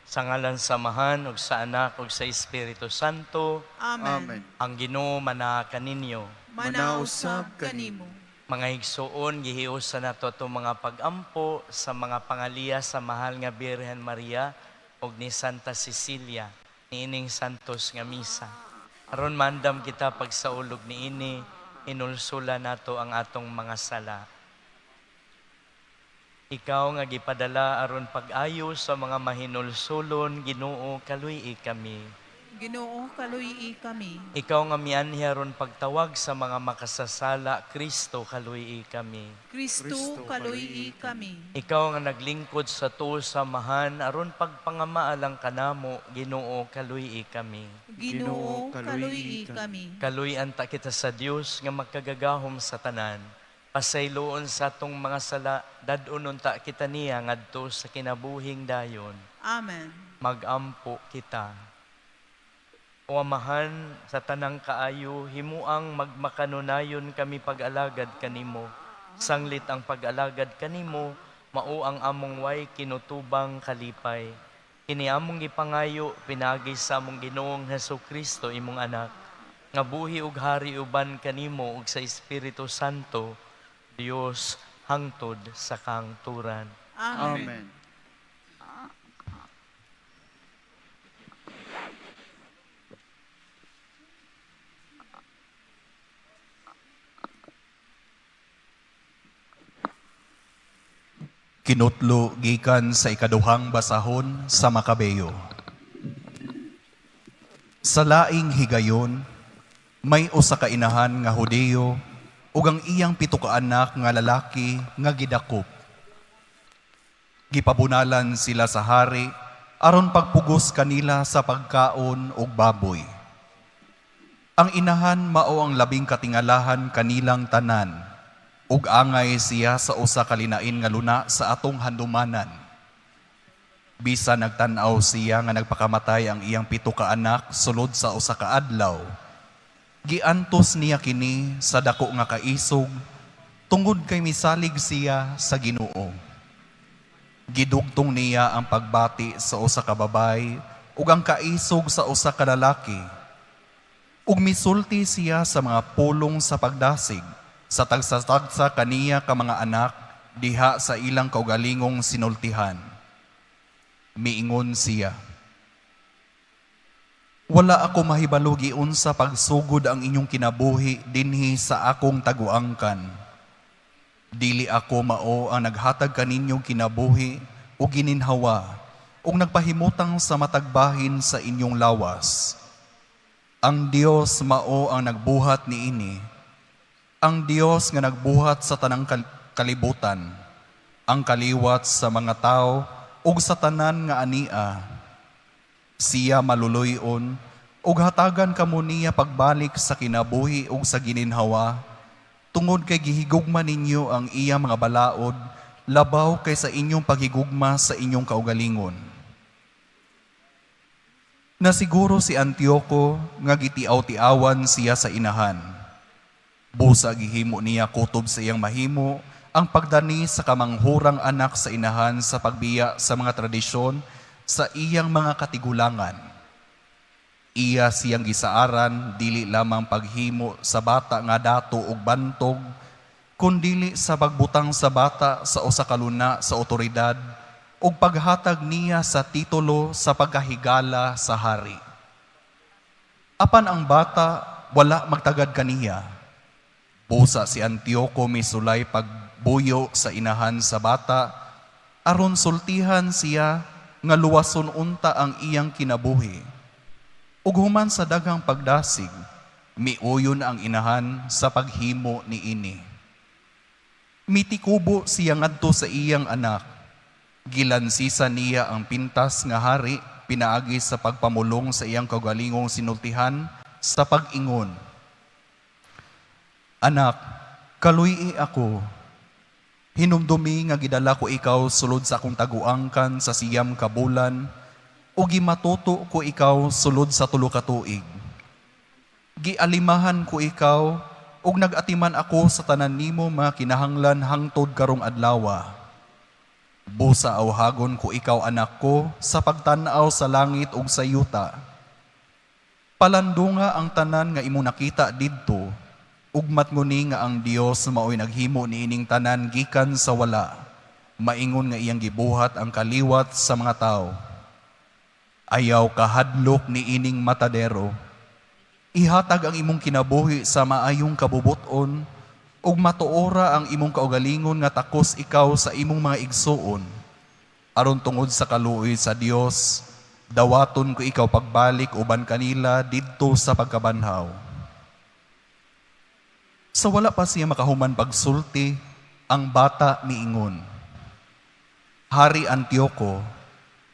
Sa ngalan sa Amahan ug sa Anak ug sa Espiritu Santo, Amen. Amen. Ang Ginoo manaa kaninyo. Manausab kanimo. Mga igsuon, gihiusan nato atong mga pagampo sa mga pangaliya sa mahal nga Birhen Maria ug ni Santa Cecilia niining santos nga misa. Aron maandam kita pagsaulog niini, inulsula nato ang atong mga sala. Ikaw nga gipadala aron pag-ayo sa mga mahinulsulon, Ginoo, kaluy-i kami. Ginoo, kaluy-i kami. Ikaw nga mianhi aron pagtawag sa mga makasasala, Kristo, kaluy-i kami. Kristo, kaluy-i kami. Ikaw nga naglingkod sa tuo sa Amahan aron pagpangamaalang kanamo, Ginoo, kaluy-i kami. Ginoo, kaluy-i kami. Kaluy-an ta kita sa Dios nga makagagahom sa tanan. Pasayloon sa atong mga sala, dad-onon ta kita niya ngadto sa kinabuhing dayon. Amen. Magampo kita. O Amahan, sa tanang kaayo, himuang magmakanunayon kami pag-alagad kanimo. Sanglit ang pag-alagad kanimo, mao ang among way kinutubang kalipay. Kini among gipangayo, pinaagi sa among Ginoong Hesus Kristo, imong anak, nga buhi ug hari uban kanimo ug sa Espiritu Santo, Dios, hangtod sa kangturan. Amen. Amen. Kinutlo gikan sa ikaduhang basahon sa Makabeyo. Sa laing higayon, may usa ka inahan nga Hudiyo ug ang iyang 7 ka anak nga lalaki nga gidakop. Gipabunalan sila sa hari aron pagpugos kanila sa pagkaon og baboy. Ang inahan mao ang labing katingalahan kanilang tanan, ug angay siya sa usa ka linain nga luna sa atong handumanan. Bisa nagtan-aw siya nga nagpakamatay ang iyang 7 ka anak sulod sa usa ka adlaw, giantos niya kini sa dako nga kaisog tungod kay misalig siya sa Ginoo. Gidugtong niya ang pagbati sa usa ka babay ug ang kaisog sa usa ka lalaki. Ug misulti siya sa mga pulong sa pagdasig sa tagsa-tagsa kaniya ka mga anak diha sa ilang kaugalingong sinultihan. Miingon siya, "Wala ako mahibalo giunsa pagsugod ang inyong kinabuhi dinhi sa akong taguangkan. Dili ako mao ang naghatag kaninyong kinabuhi o gininhawa ug nagpahimutang sa matagbahin sa inyong lawas. Ang Dios mao ang nagbuhat niini. Ang Dios nga nagbuhat sa tanang kalibutan, ang kaliwat sa mga tao ug sa tanan nga ania. Siya maluluy-on ug hatagan kamo niya pagbalik sa kinabuhi ug sa gininhawa, tungod kay gihigugma ninyo ang iya mga balaod labaw kaysa inyong paghigugma sa inyong kaugalingon." Nasiguro si Antioco nga gitiaw-tiawan siya sa inahan. Busa gihimo niya kutob sa iyang mahimo ang pagdani sa kamanghurang anak sa inahan sa pagbiya sa mga tradisyon sa iyang mga katigulangan. Iya siyang gisaaran dili lamang paghimo sa bata nga dato og bantog, kundili sa pagbutang sa bata sa usa ka luna sa otoridad ug paghatag niya sa titulo sa pagkahigala sa hari. Apan ang bata wala magtagad kaniya. Busa si Antioco misulay pagbuyo sa inahan sa bata, aron sultihan siya nga luwason unta ang iyang kinabuhi. Ug human sa daghang pagdasig, miuyon ang inahan sa paghimo niini. Mitikubo siya ngadto sa iyang anak. Gilansisa niya ang pintas nga hari pinaagi sa pagpamulong sa iyang kaugalingong sinultihan sa pag-ingon, "Anak, kaluy-i ako. Hinumdumi nga gidala ko ikaw sulod sa akong taguangkan sa 9 ka bulan, o gimatuto ko ikaw sulod sa 3 ka tuig. Gialimahan ko ikaw, ug nag-atiman ako sa tanan nimo mga kinahanglan hangtod karong adlawa. Busa awhagon ko ikaw, anak ko, sa pagtan-aw sa langit ug sa yuta. Palandunga ang tanan nga imong nakita didto, ug matnguni nga ang Dios maoy naghimo niining tanan gikan sa wala, maingon nga iyang gibuhat ang kaliwat sa mga tawo. Ayaw kahadlok niining matadero. Ihatag ang imong kinabuhi sa maayong kabubuton ug matuora ang imong kaugalingon nga takos ikaw sa imong mga igsuon. Aron tungod sa kaluoy sa Dios, dawaton ko ikaw pagbalik uban kanila didto sa pagkabanhaw. Sa wala pa siya makahuman pagsulti, ang bata miingon, "Hari Antioco,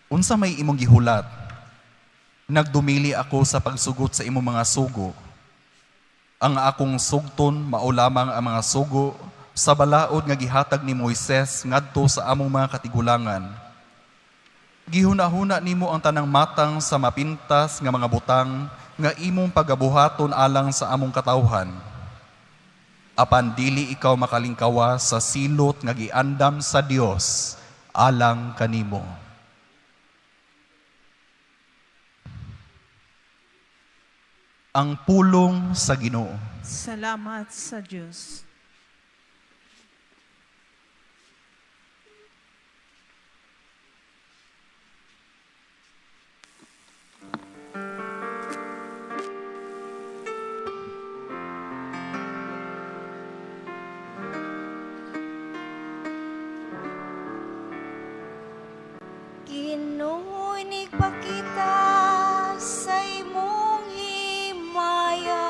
unsa may imong gihulat? Nagdumili ako sa pagsugot sa imong mga sugo. Ang akong sugton mao lamang ang mga sugo sa balaod nga gihatag ni Moises ngadto sa among mga katigulangan. Gihuna-huna nimo ang tanang matang sa mapintas nga mga butang nga imong pagabuhaton alang sa among katawhan. Apan dili ikaw makalingkawa sa silot nga giandam sa Dios alang kanimo." Ang pulong sa Ginoo. Salamat sa Diyos. Ginoo, inigpakita sa imong himaya.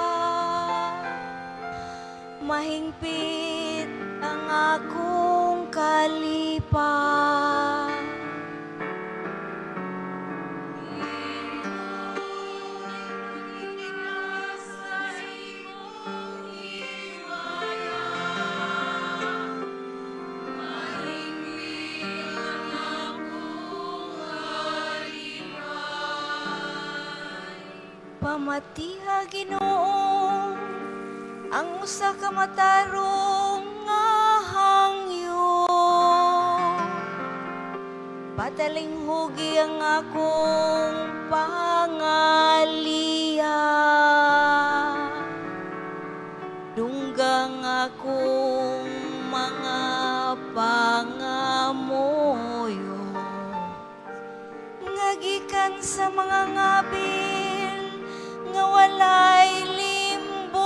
Mahingpit ang akong kalipay. Pamatiha, Ginoo, ang usa ka matarong nga hangyo. Patalinghugi ang akong pangaliya. Dunggang akong mga pangamuyo nga gikan sa mga ngabil nga walay limbo.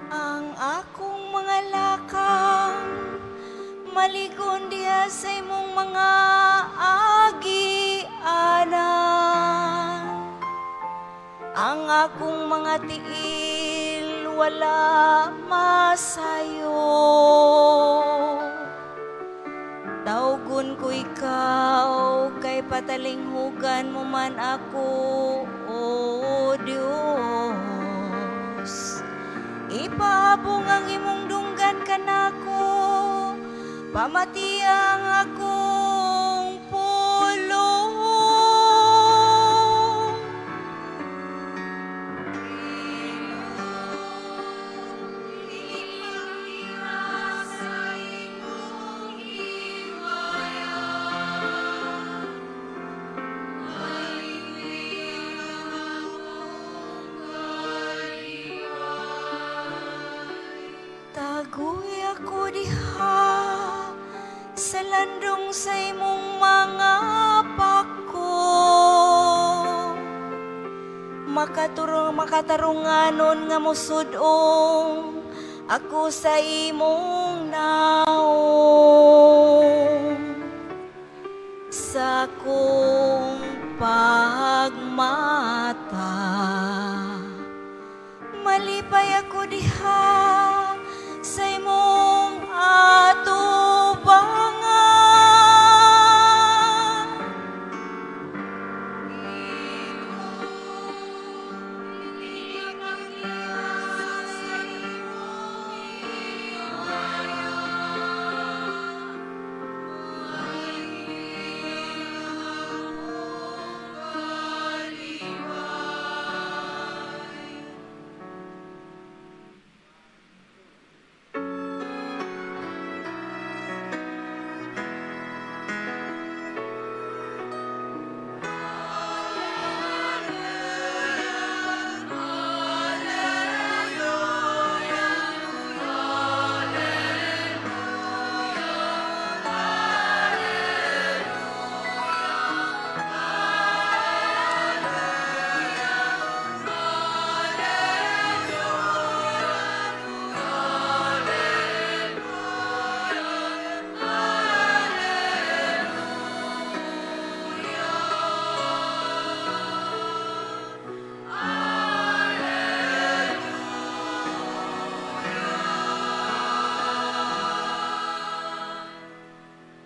Ang akong mga lakang maligon diha sa imong mga agianan. Ang akong mga tiil wala masayo. Tawgon ko ikaw kay patalinghugan mo man ako, O Dios. Ipahabong ang imong dunggan kanako, pamati ang akong pulong. Tagoy ako diha sa landong sa imong mga pako. Makaturong makatarunganon nga musudong ako sa imong naong. Sa akong pagmata, malipay ako diha sa imong atubangan.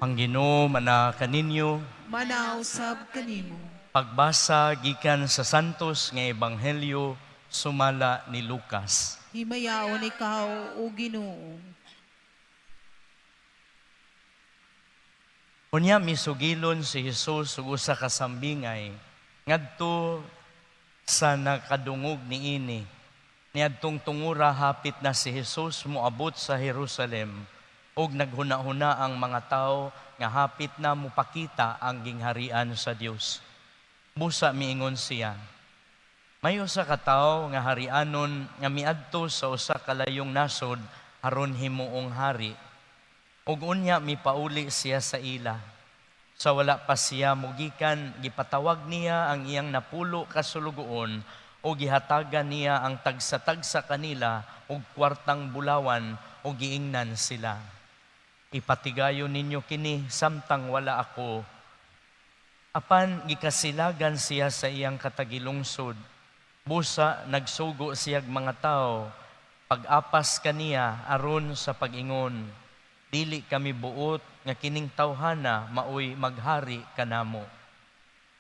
Ang Ginoo manaa kaninyo. Manaa usab kanimo. Pagbasa gikan sa Santos nga Ebanghelyo sumala ni Lucas. Himayaon ikaw, O Ginoo. Unya misugilon si Jesus ug usa ka sambingay ngadto sa nakadungog niini. Niadtong tungura hapit na si Jesus moabot sa Jerusalem ug naghuna-huna ang mga tawo nga hapit na mopakita ang gingharian sa Dios. Busa miingon siya, "May usa ka tawo nga harianon nga miadto sa usa ka layong nasod aron himuong hari. Ug unya mipauli siya sa ila. Sa wala pa siya mugikan, gipatawag niya ang iyang 10 ka sulugoon ug gihatagan niya ang tagsa-tagsa kanila og kwartang bulawan ug giingnan sila, 'Ipatigayon ninyo kini samtang wala ako.' Apan gikasilagan siya sa iyang katagilungsod. Busa nagsugo siyag mga tawo pag-apas kaniya aron sa pag-ingon, 'Dili kami buot nga kining tawhana maoy maghari kanamo.'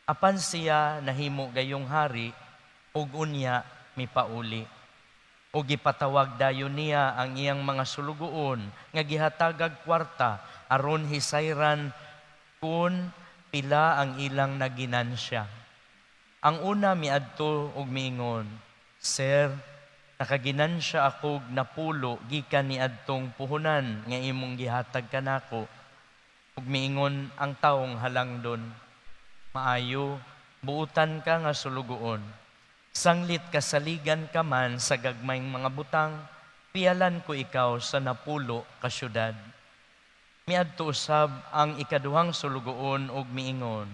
Apan siya nahimo gayong hari ug unya mipauli. Ug gipatawag dayon niya ang iyang mga sulugoon nga gihatagag kwarta aron hisayran kun pila ang ilang naginansya. Ang una miadto ug miingon, 'Sir, nakaginansya akog 10 gikan niadtong puhunan nga imong gihatag kanako.' Ug miingon ang tawong halangdon, 'Maayo, buutan ka nga sulugoon. Sanglit kasaligan ka man sa gagmayng mga butang, piyalan ko ikaw sa 10 ka syudad.' Miadto usab ang ikaduhang sulugoon ug miingon,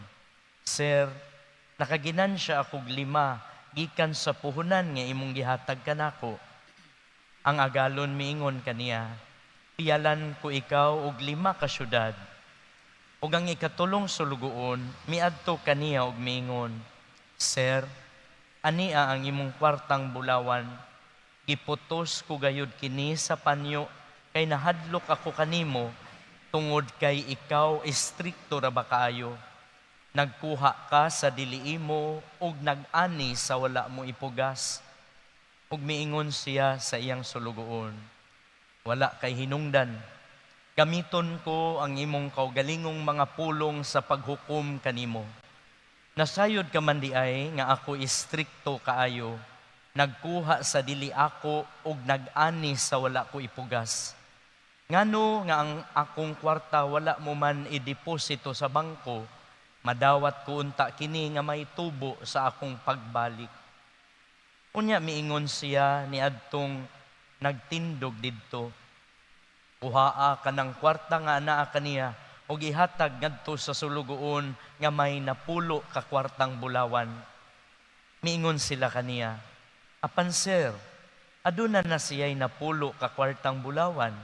'Sir, nakaginansya akog 5 gikan sa puhunan nga imong gihatag kanako.' Ang agalon miingon kaniya, 'Piyalan ko ikaw og 5 ka syudad.' Ug ang ikatulong sulugoon miadto kaniya ug miingon, 'Sir, ania ang imong kwartang bulawan. Giputos ko gayud kini sa panyo kay nahadlok ako kanimo tungod kay ikaw istrikto ra ba kaayo. Nagkuha ka sa dili imo ug nag-ani sa wala mo ipugas.' Ug miingon siya sa iyang sulugoon, 'Wala kay hinungdan. Gamiton ko ang imong kaugalingong mga pulong sa paghukom kanimo. Nasayod ka man diay nga ako istrikto kaayo, nagkuha sa dili ako ug nag-ani sa wala ko ipugas. Ngano nga ang akong kwarta wala mo man ideposito sa bangko? Madawat ko unta kini nga may tubo sa akong pagbalik.' Unya miingon siya niadtong nagtindog didto, 'Kuhaa kanang kwarta nga anaa kaniya ug ihatag ngadto sa sulugoon nga may 10 ka kwartang bulawan.' Miingon sila kaniya, 'Apan sir, aduna na siya'y 10 ka kwartang bulawan.'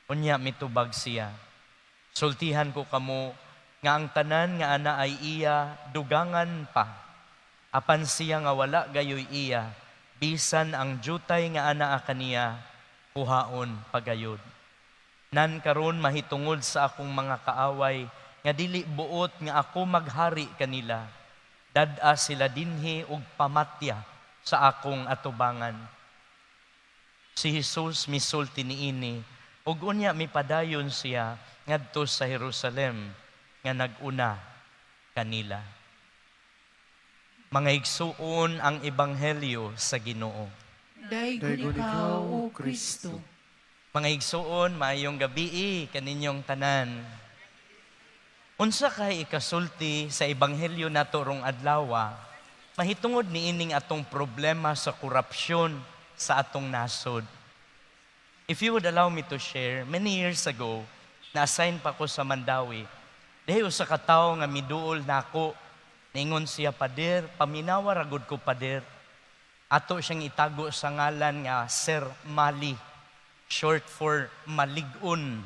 Unya mitubag siya, 'Sultihan ko kamo nga ang tanan nga ana ay iya, dugangan pa. Apan siya nga wala gayoy iya, bisan ang jutay nga anaa kaniya, kuhaon pagayod. Nan karon mahitungod sa akong mga kaaway nga dili buot nga ako maghari kanila, dad-a sila dinhi ug pamatya sa akong atubangan.'" Si Jesus misulti niini ug unya mipadayon siya ngadto sa Jerusalem nga nag-una kanila. Mga igsuon, ang ebanghelyo sa Ginoo. Daygon ikaw, O Kristo. Mga igsuon, maayong gabii kaninyong tanan. Unsa kay ikasulti sa ebanghelyo nato rong adlaw mahitungod niining atong problema sa korupsyon sa atong nasod? If you would allow me to share, many years ago, na-assign pa ko sa Mandaue. Dahil usa ka tawo nga miduol nako, ningon siya, "Pader, paminawa ra gud ko, pader." Ato siyang itago sa ngalan nga Sir Mali, short for Maligon.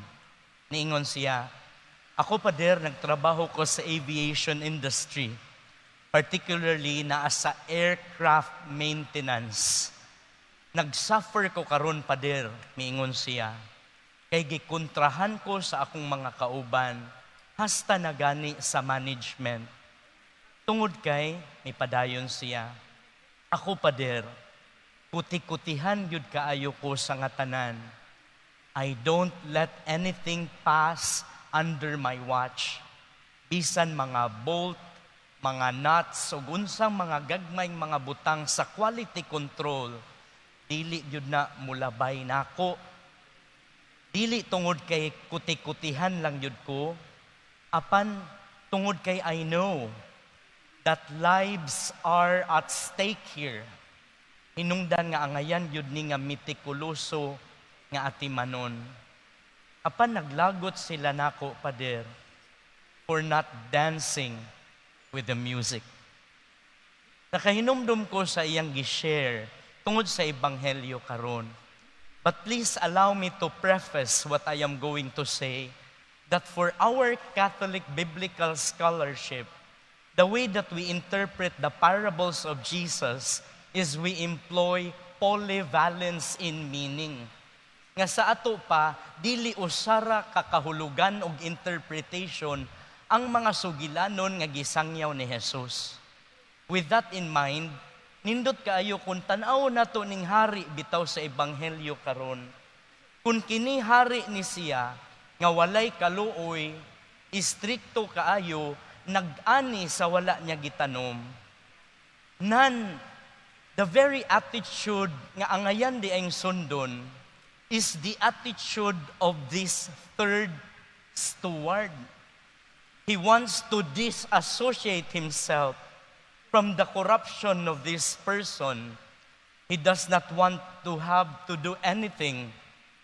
Niingon siya, "Ako, pader, nagtrabaho ko sa aviation industry, particularly naa sa aircraft maintenance. Nagsuffer ko karon, pader," miingon siya. Kay gikontrahan ko sa akong mga kauban, hasta na gani sa management. Tungod kay, mipadayon siya. Ako, pader, kuti-kutihan gyud kaayo ko sa nga tanan. I don't let anything pass under my watch. Bisan mga bolt, mga nuts, ug unsang mga gagmayng mga butang sa quality control, dili gyud na mulabay nako. Dili tungod kay kuti-kutihan lang gyud ko, apan tungod kay I know that lives are at stake here. Hinungdan nga angayan gyud ni nga metikuloso nga atimanon. Apan naglagot sila nako, pader, for not dancing with the music. Nakahinumdum ko sa iyang gi-share tungod sa ebanghelyo karon. But please allow me to preface what I am going to say, that for our Catholic biblical scholarship, the way that we interpret the parables of Jesus is we employ polyvalence in meaning. Nga sa ato pa, dili usara kakahulugan og interpretation ang mga sugilanon nga gisangyaw ni Jesus. With that in mind, nindot kaayo kung tan-aw nato ning hari bitaw sa ebanghelyo karon. Kung kini hari ni siya nga walay kaluoy, istrikto kaayo, nag-ani sa wala niya gitanom. Nan the very attitude nga angayan diayng sundon is the attitude of this third steward. He wants to disassociate himself from the corruption of this person. He does not want to have to do anything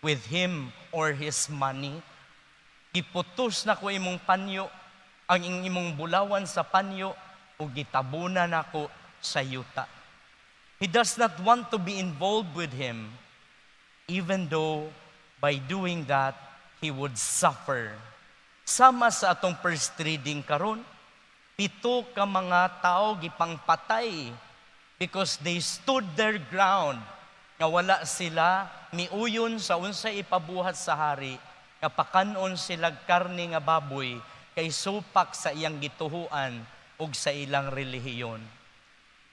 with him or his money. Giputos nako imong panyo, ang imong bulawan sa panyo, ug gitabuna nako sa yuta. He does not want to be involved with him, even though by doing that, he would suffer. Sama sa atong first reading karon, 7 ka mga tao gipangpatay because they stood their ground nga wala sila miuyon sa unsay ipabuhat sa hari, nga pakanon sila karne nga baboy kay supak sa iyang gituhuan ug sa ilang relihiyon.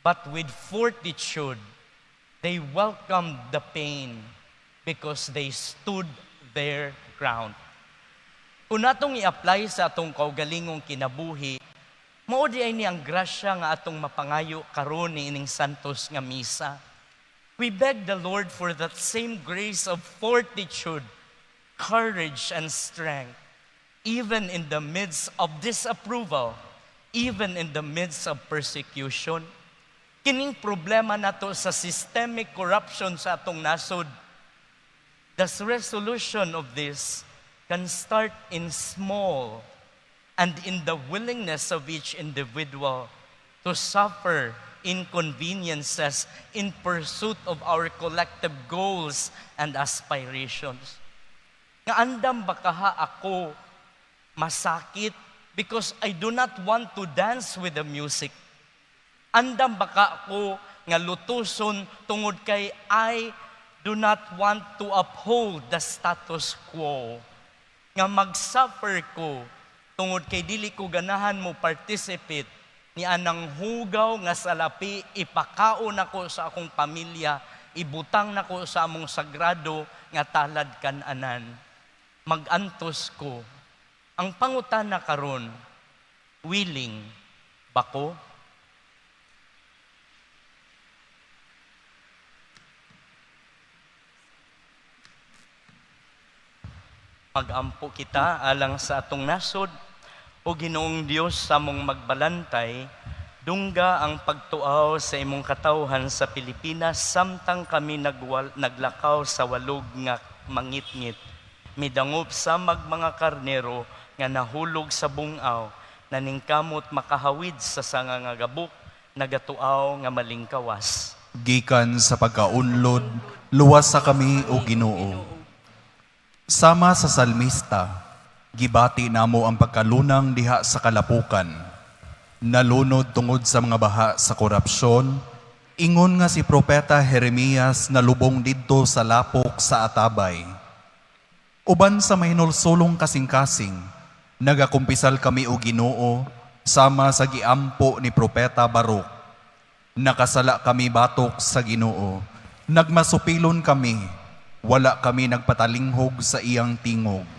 But with fortitude, they welcomed the pain because they stood their ground. Kung natong i-apply sa atong kaugalingong kinabuhi, mao diay ni ang grasya nga atong mapangayo karon ni ining santos nga misa. We beg the Lord for that same grace of fortitude, courage, and strength, even in the midst of disapproval, even in the midst of persecution. Kining problema nato sa systemic corruption sa atong nasod, the resolution of this can start in small and in the willingness of each individual to suffer inconveniences in pursuit of our collective goals and aspirations. Nga andam ba kaha ako masakit because I do not want to dance with the music? Andam ba ka ako nga lutuson tungod kay I do not want to uphold the status quo? Nga mag-suffer ko tungod kay dili ko ganahan mo participate ni anang hugaw nga salapi, ipakaon nako sa akong pamilya, ibutang nako sa among sagrado nga talad kananan. Magantos ko. Ang pangutana karon, willing ba ko? Magampo kita alang sa atong nasod. O Ginoong Dios sa among magbalantay, dungga ang pagtuaw sa imong katawhan sa Pilipinas samtang kami naglakaw sa walog nga mangitngit. Midangop sa mga karnero nga nahulog sa bungaw, naningkamot makahawid sa sanga nga gabok, nagatuaw nga malingkawas. Gikan sa pagkaunlod, luwas sa kami o Ginoo. Sama sa salmista, gibati namo ang pagkalunang diha sa kalapukan. Nalunod tungod sa mga baha sa korupsyon, ingon nga si Propeta Jeremias nalubong didto sa lapok sa atabay. Uban sa mahinulsulong kasing-kasing, nagakumpisal kami, o Ginoo, sama sa giampo ni Propeta Baruk. Nakasala kami batok sa Ginoo. Nagmasupilon kami, wala kami nagpatalinghog sa iyang tingog.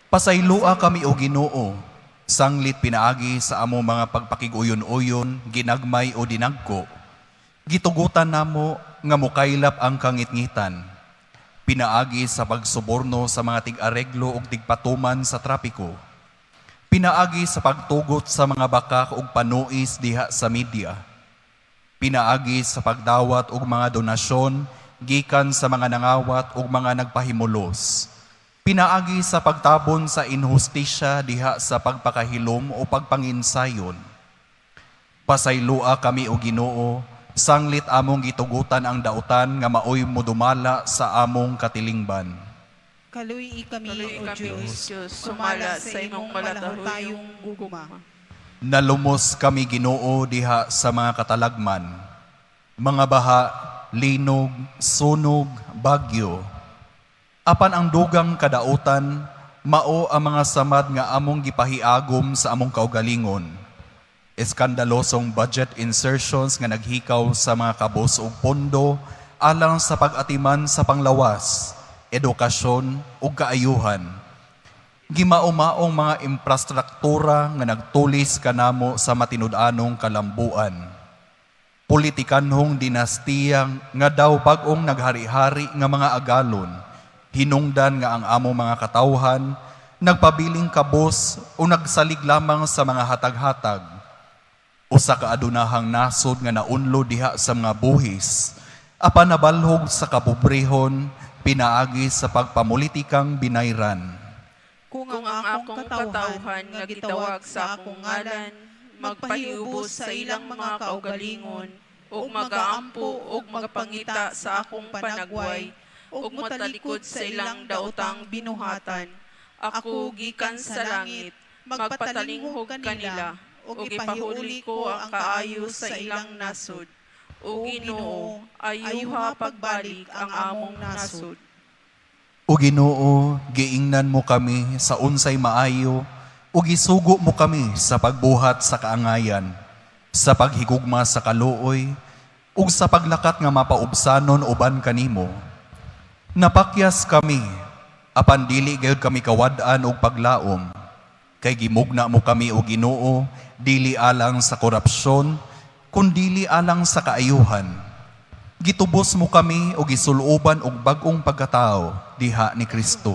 Pasayloa kami, o Ginoo, sanglit pinaagi sa among mga pagpakig-uyon-uyon, ginagmay o dinagko. Gitugutan namo nga mukaylap ang kangitngitan. Pinaagi sa pagsuborno sa mga tig-areglo ug tigpatuman sa trapiko. Pinaagi sa pagtugot sa mga bakak ug panuis diha sa media. Pinaagi sa pagdawat og mga donasyon gikan sa mga nangawat ug mga nagpahimulos. Pinaagi sa pagtabon sa inhustisya diha sa pagpakahilom o pagpanginsayon. Pasayloa kami, o Ginoo, sanglit among gitugutan ang dautan nga maoy modumala sa among katilingban. Kaluy-i kami, Kaluy O kami, Diyos, Diyos, sumala sa imong malahutayong gugma. Nalumos kami, Ginoo, diha sa mga katalagman. Mga baha, linog, sunog, bagyo. Apan ang dugang kadautan, mao ang mga samad nga among gipahiagom sa among kaugalingon. Eskandalosong budget insertions nga naghikaw sa mga kabos ug pondo alang sa pag-atiman sa panglawas, edukasyon ug kaayuhan. Gimao-maong mga imprastruktura nga nagtulis kanamo sa matinud-anong kalambuan. Politikanhong dinastiya nga daw bag-ong naghari-hari nga mga agalon, hinungdan nga ang among mga katawhan nagpabiling kabos o nagsalig lamang sa mga hatag-hatag. Usa ka adunahang nasod nga naunlo diha sa mga buhis, apan nabalhog sa kapobrehon pinaagi sa pagpamulitikang binayran. Kung Kung ang akong katawhan nga gitawag sa akong ngalan, magpahiubos sa ilang mga kaugalingon, ug magaampo ug magpangita sa akong panagway, ug motalikod sa ilang daotang binuhatan, ako gikan sa langit, magpatalinghog kanila, ug ipahuli ko ang kaayo sa ilang nasod. O Ginoo, ayuha pagbalik ang among nasod. O Ginoo, giingnan mo kami sa unsay maayo, ug gisugo mo kami sa pagbuhat sa kaangayan, sa paghigugma sa kaluoy, ug sa paglakat nga mapaubsanon uban kanimo. Napakyas kami, apan dili gayud kami kawad-an og paglaom. Kay gimugna mo kami, o Ginoo, dili alang sa korupsyon, kundili alang sa kaayuhan. Gitubos mo kami o gisuloban og bag-ong pagkatao diha ni Kristo.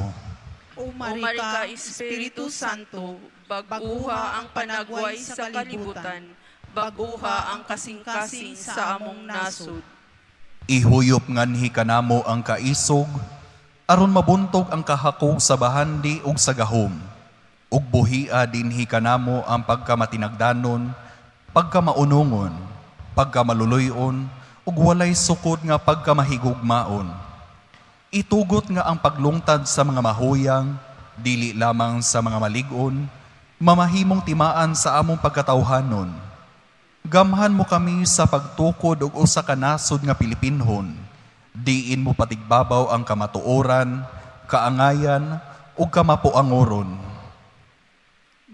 O O Marika, Espiritu Santo, bag-uha ang panagway sa kalibutan, bag-uha ang kasing-kasing sa among nasod. Ihuyop nganhi kanamo ang kaisog aron mabuntog ang kahakog sa bahandi ug sa gahom. Ug buhia dinhi kanamo ang pagkamatinagdanon, pagkamaunongon, pagkamaluluy-on, ug walay sukod nga pagkamahigugmaon. Itugot nga ang paglungtad sa mga mahuyang, dili lamang sa mga malig-on, mamahimong timaan sa among pagkatawhanon. Gamhan mo kami sa pagtukod og usa ka nasod nga Pilipinhon. Diin mo patigbabaw ang kamatuoran, kaangayan, ug kamapuangoron.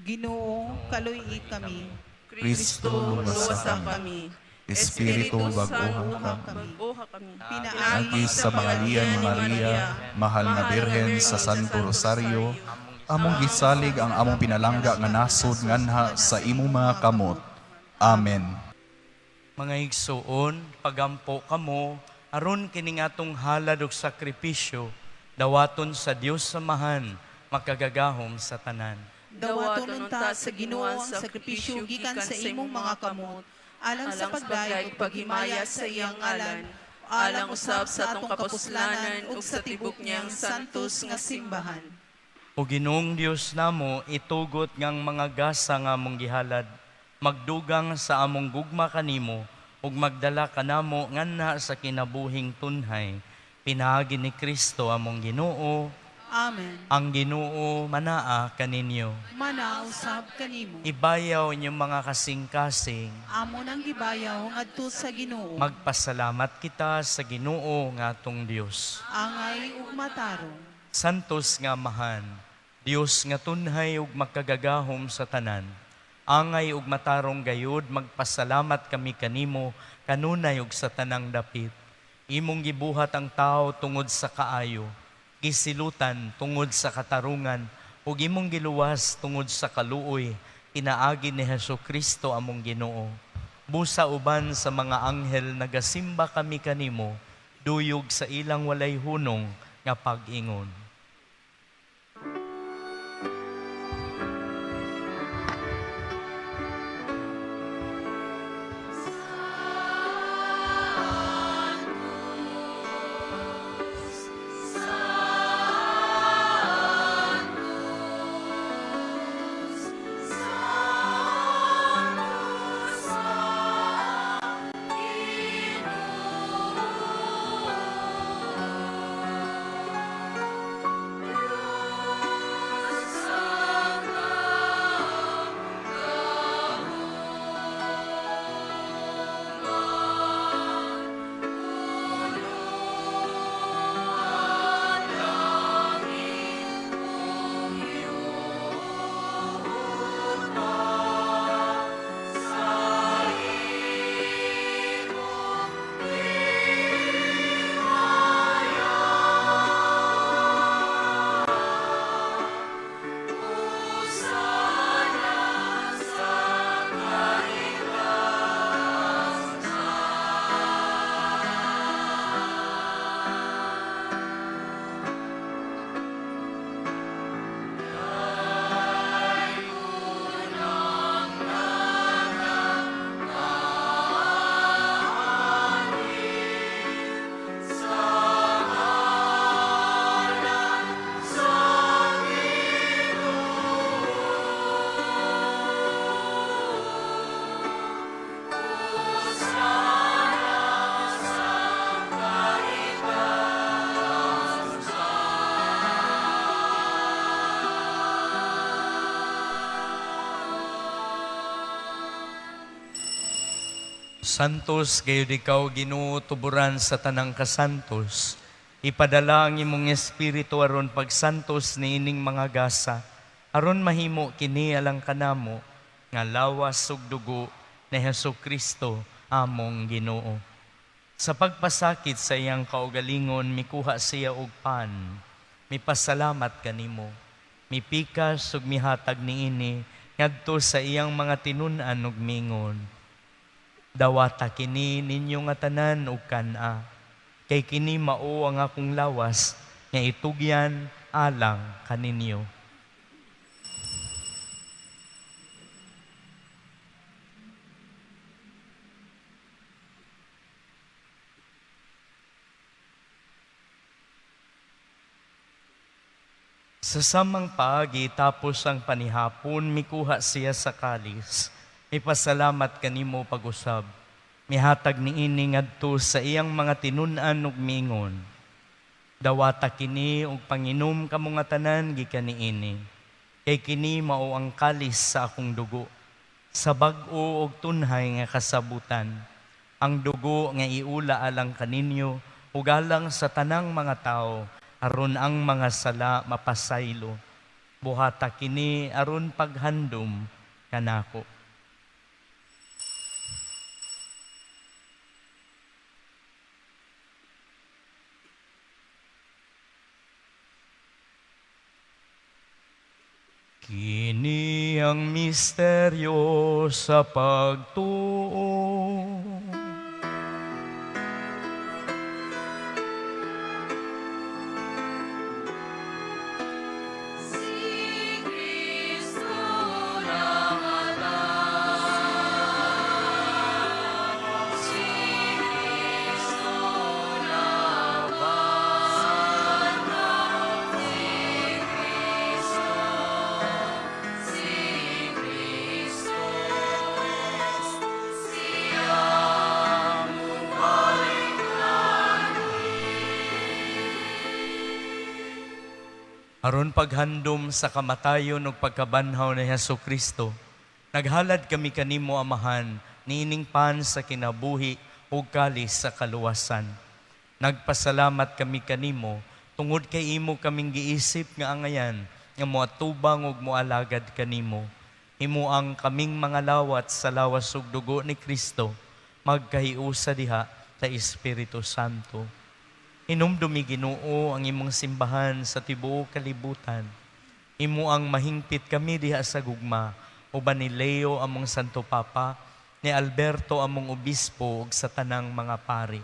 Ginoo, kaluy-i kami. Kristo, Kristo, luwasa kami. Espiritu, bag-oha kami. Bag-oha kami. Pinaagi sa mga liya ni Maria, mahal na Birhen sa Santo Rosario, among gisalig ang among pinalangga nga nasod nganha sa imong mga kamot. Amen. Mga igsuon, pagampo kamo, aron kining atong halad ug sakripisyo, dawaton sa Dios Samahan, makagagahom sa tanan. Dawaton unta sa Ginoo ang sakripisyo gikan sa imong mga kamot, alang sa pagdayeg ug paghimaya sa iyang ngalan, alang usab sa atong kapuslanan ug sa tibok niyang santos nga simbahan. O Ginoong Dios namo, itugot ngang mga gasa nga among gihalad, magdugang sa among gugma kanimo, ug magdala kanamo nganha sa kinabuhing tunhay. Pinaagi ni Kristo among Ginoo. Amen. Ang Ginoo manaa kaninyo. Manausab kanimo. Ibayaw inyong mga kasing-kasing. Amo nang gibayaw ngadto sa Ginoo. Magpasalamat kita sa Ginoo nga atong Dios. Angay ug matarong. Santos nga Amahan, Dios nga tunhay ug makagagahom sa tanan, angay ug matarong gayud magpasalamat kami kanimo kanunay ug sa tanang dapit. Imong gibuhat ang tao tungod sa kaayo, gisilutan tungod sa katarungan, ug imong giluwas tungod sa kaluoy, pinaagi ni Hesus Kristo among Ginoo. Busa uban sa mga anghel nagasimba kami kanimo, duyog sa ilang walay hunong nga pag-ingon. Santos gayud ikaw Ginoo tuburan sa tanang kasantos. Ipadala ang imong espiritu aron pagsantos niining mga gasa, aron mahimo kini alang kanamo nga lawas ug dugo ni Hesus Kristo among Ginoo. Sa pagpasakit sa iyang kaugalingon mikuha siya og pan, mipasalamat kanimo, mipikas ug mihatag niini ngadto sa iyang mga tinun-an ug mingon. Dawata kini ninyo nga tanan ug kan-a, kay kini mao ang akong lawas nga itugyan alang kaninyo. Sa samang paagi tapos ang panihapon, mikuha siya sa kalis. Mipasalamat kanimo pag-usab. Mihatag niini ngadto sa iyang mga tinun-an ug miingon. Dawata kini ug panginom kamo nga tanan gikan niini. Kay kini mao ang kalis sa akong dugo, sa bag-o ug tunhay nga kasabutan. Ang dugo nga iula alang kaninyo ug alang sa tanang mga tawo, aron ang mga sala mapasaylo. Buhata kini aron paghandom kanako. Kini ang misteryo sa pagtuo. Si Kristo namatay, si Kristo nabanhaw, si Kristo, si Kristo, siya mubalik Aron paghandom sa kamatayon ug pagkabanhaw ni Hesus Kristo, naghalad kami kanimo Amahan niining pan sa kinabuhi ug kalis sa kaluwasan. Nagpasalamat kami kanimo Tungod kay imo kaming giisip nga angayan, nga moatubang ug moalagad kanimo. Himo ang kaming mga lawat sa lawas ug dugo ni Kristo, magkahiusa diha sa Espiritu Santo. Hinumdumi, Ginoo, ang imong simbahan sa tibuok kalibutan. Imo ang mahingpit kami diha sa gugma, uban ni Leo among Santo Papa, ni Alberto among obispo ug sa tanang mga pari.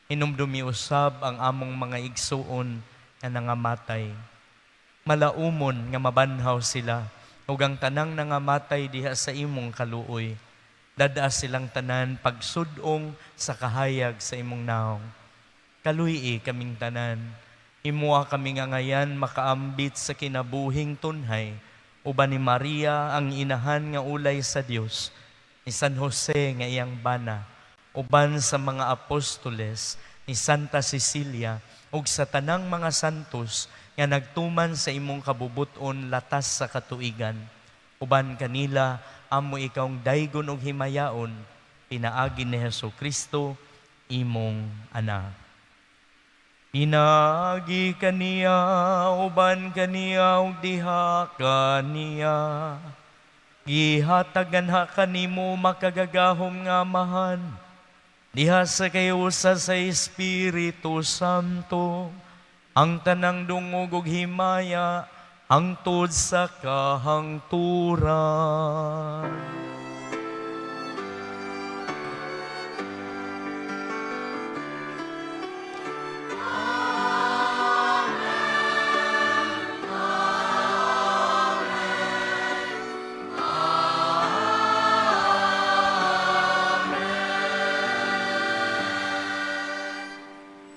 Hinumdumi usab ang among mga igsuon nga nangamatay. Malaumon nga mabanhaw sila ug ang tanang nangamatay diha sa imong kaluoy. Dad-a silang tanan pagsud-ong sa kahayag sa imong naong. Kaluy-i kaming tanan. Himoa kaming angayan makaambit sa kinabuhing tunhay, uban ni Maria ang inahan nga ulay sa Dios, ni San Jose nga iyang bana, uban sa mga apostoles, ni Santa Cecilia, ug sa tanang mga santos nga nagtuman sa imong kabubuton latas sa katuigan. Uban kanila amo ikawng daygon og himayaon, pinaagi ni Hesus Kristo, imong anak. Pinaagi kaniya, uban kaniya, ug diha kaniya. Gihatagan ha kanimo makagagahom nga Amahan. Diha sa kahiusa sa Espiritu Santo, ang tanang dungog ug himaya, hangtod sa kahangturan.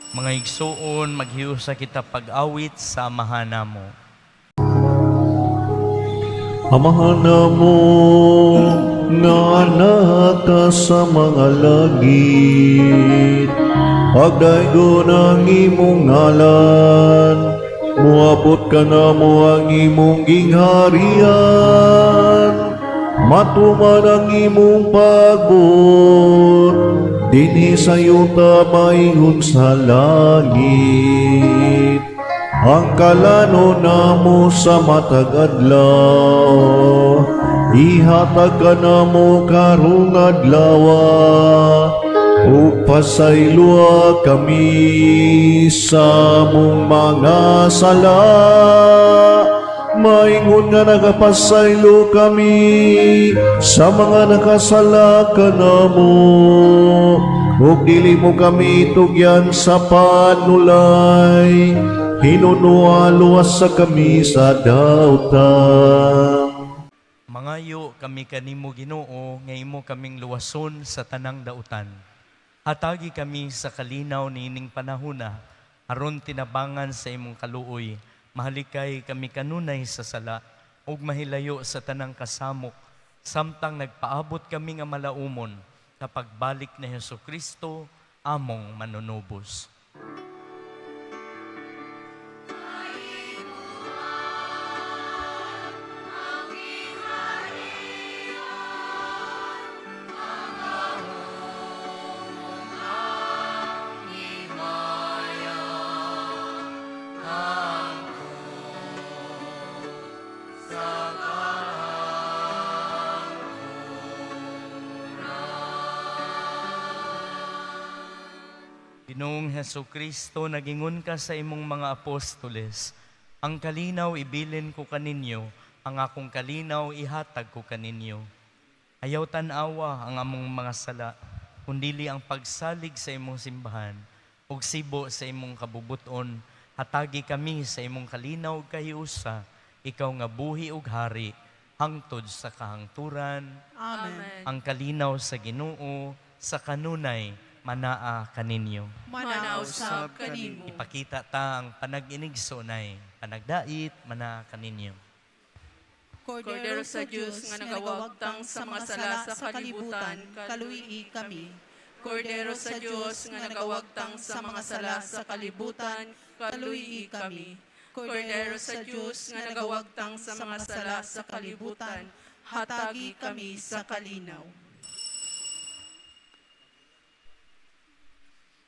Mga igsuon, maghiusa kita pag-awit sa Amahan namo. Amahan namo nga naka sa mga langit, pagdaygon ang imong ngalan, muabot ka namo ang imong gingharian, matuman ang imong pagbuot, dinhi sa yuta maingon sa langit. Ang kalano namo sa matag adlaw, ihatag ka namo karong adlaw, ug pasayloa kami sa among mga sala, maingon nga nagapasaylo kami sa mga nakasala kanamo, ug dili mo kami tugyan sa panulay, hinunoa luwas sa kami sa dautan. Mangayo kami kanimo, Ginoo, nga imo kaming luwason sa tanang dautan. Hatagi kami sa kalinaw niining panahona, aron tinabangan sa imong kaluoy, mahalikay kami kanunay sa sala ug mahilayo sa tanang kasamok, samtang nagpaabot kami nga malaumon sa pagbalik ni Hesus Kristo among manunubos. Ginoong Hesus Kristo, nagingon ka sa imong mga apostoles, ang kalinaw ibilin ko kaninyo, ang akong kalinaw ihatag ko kaninyo. Ayaw tan-awa ang among mga sala, kundili ang pagsalig sa imong simbahan, ug sibo sa imong kabubuton, hatagi kami sa imong kalinaw ug kahiusa, ikaw nga buhi ug hari, hangtod sa kahangturan. Amen. Ang kalinaw sa Ginoo sa kanunay manaa kaninyo. Manaa usab kanimo. Ipakita ta ang panag-inigsoonay, panagdait manaa kaninyo. Kordero sa Dios nga nagawagtang sa mga sala sa kalibutan, kaluyi kami. Kordero sa Dios nga nagawagtang sa mga sala sa kalibutan, kaluyi kami. Kordero sa Dios nga nagawagtang sa mga sala sa kalibutan, hatagi kami sa kalinaw.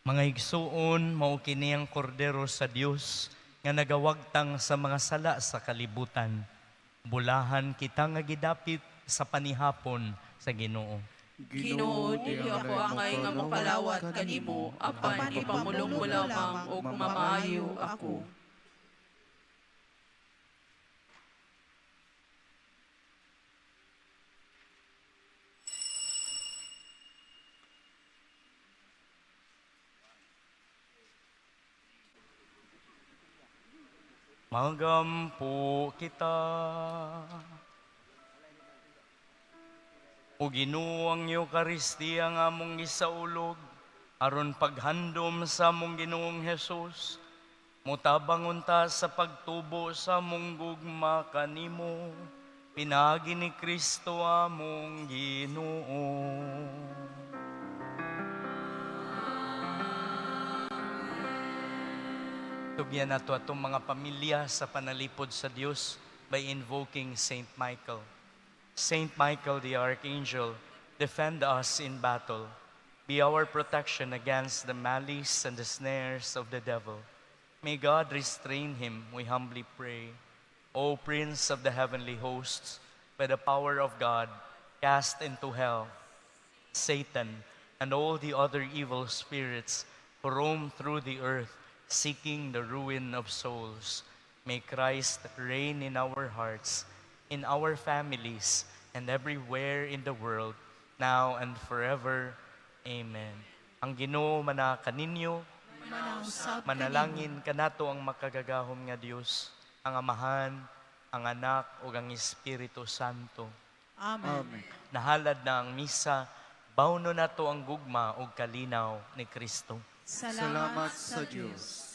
Mga igsuon, mao kini ang kordero sa Dios nga nagawagtang sa mga sala sa kalibutan. Bulahan kita nga gidapit sa panihapon sa Ginoo. Ginoo, dili ako angay nga mokalawat kanimo, apan ipamulong mo lamang ug mamaayo ako. Magampo kita. O Ginoo, ang Eukaristiya nga among gisaulog, aron paghandom sa among Ginoong Hesus, mutabang unta sa pagtubo sa among gugma kanimo, pinaagi ni Kristo among Ginoo. Tugyan nato atong mga pamilya sa panalipod sa Dios by invoking Saint Michael. Saint Michael the Archangel, defend us in battle. Be our protection against the malice and the snares of the devil. May God restrain him, we humbly pray. O Prince of the heavenly hosts, by the power of God, cast into hell Satan and all the other evil spirits who roam through the earth seeking the ruin of souls. May Christ reign in our hearts, in our families, and everywhere in the world, now and forever. Amen. Ang Ginoo mana kaninyo, manalangin kanato ang makagagahom nga Dios, ang Amahan, ang Anak ug ang Espiritu Santo. Amen. Nahalad na ang misa, bawno nato ang gugma ug kalinaw ni Kristo. Salamat sa Dios.